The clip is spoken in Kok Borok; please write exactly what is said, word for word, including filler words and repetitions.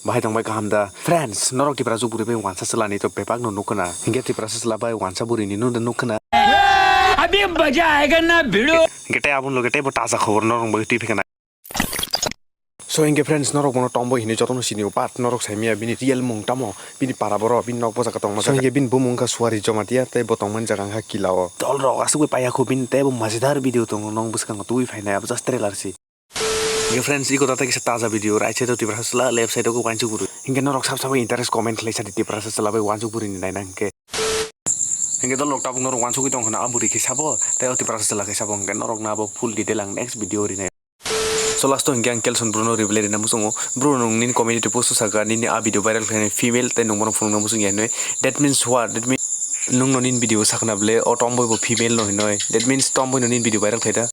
Bahai tongbai kaham da? Friends, norok Tiprasa bwrwi bai wansa chwlani to bebak no nukho na. Hinkhe Tiprasa chwla bai wansa bwrwini no nukho na. अभी मजा आएगा ना भिड़ो। Hinkhe tei aboni loge tei bo taja khobor norok bai twi phikha na. So hinkhe friends, norok bono Tomboy hinwi jotono sinio, but norok saimaya bini real mung tamo, bini para boro, bini nok bojak tongma. So hinkhe bini bumung wngkha Suari Jomatia tei bo tongmani jaga wngkha Kilao. Dol rok aswk bai paiya khu bini tei bo mazidar video tongo, nong bwskango twi phainai, abo just trailer si. Hinkhe friends, iko data kisa taja video, right side o Tiprasa chwla, left side o wansuk bwrwi. Hinkhe norok sab sabo interest comment khlai sadi Tiprasa chwla bai wansuk bwrwini naina hinkhe. Hinkhe dol rok tabuk norok wansugwi tongkha na, a bwrwi khe sabo tei o Tiprasa chwla khe sabo, hinkhe norok na abo full detail ang next video rinai. So last o hinkhe ang Kelson Bruno reply rina muchungo, Bruno nwng nini community post o saka nini a video viral khlainai female tei nwng bono phunukna muchung ya hinwi. That means what? That means nwng no nini video sakna bwle o Tomboy bo female no hinwi. That means Tomboy no nini video viral khlai da.